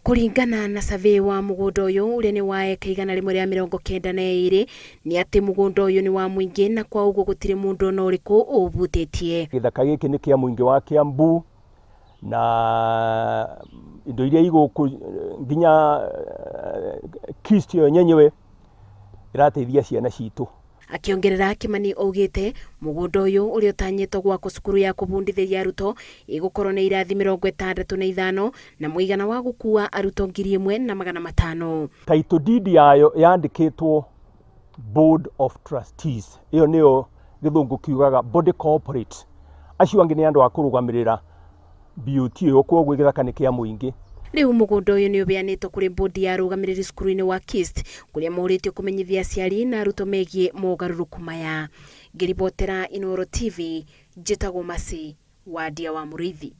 Kũringana na survey wa mũgũnda ũyũ ũrĩa nĩ wa eka 192, nĩ atĩ mũgũnda ũyũ nĩ wa mũingĩ na kwa ũguo gũtirĩ mũndũ ona ũrĩkũ ũũvutĩtie. Gĩthaka gĩkĩ nĩ kĩa mũingĩ wa Kiambu na indo iria igũkũ nginya KIST ĩyo nyenyewe ĩrateithia ciana citũ. Akĩongerera, Kimani augĩte mũgũnda ũyũ ũrĩa ũtanyĩtwo gwakwo cukuru ya kũbundithĩria arutwo ĩgũkorwo na irathi 65 na mũigana wa gũkua arutwo 1,500. Title deed yayo yandĩkĩtwo Board of Trustees, ĩyo nĩyo gĩthũngũ kiugaga body corporate. Acio angĩ nĩ andũ a kũrũgamĩrĩra BOT ĩyo, kwoguo gĩthaka nĩ kĩa mũingĩ. Rĩu mũgũnda ũyũ nĩ ũbeanĩtwo kũrĩ bodi ya arũgamĩrĩri cukuru-inĩ wa KIST, kũrĩa morĩtio kũmenyithia aciari na arutwo megiĩ mogarũrũku maya. Ngĩribotera Inooro TV, njĩtagwo Mercy Wandia wa Mũrĩithi.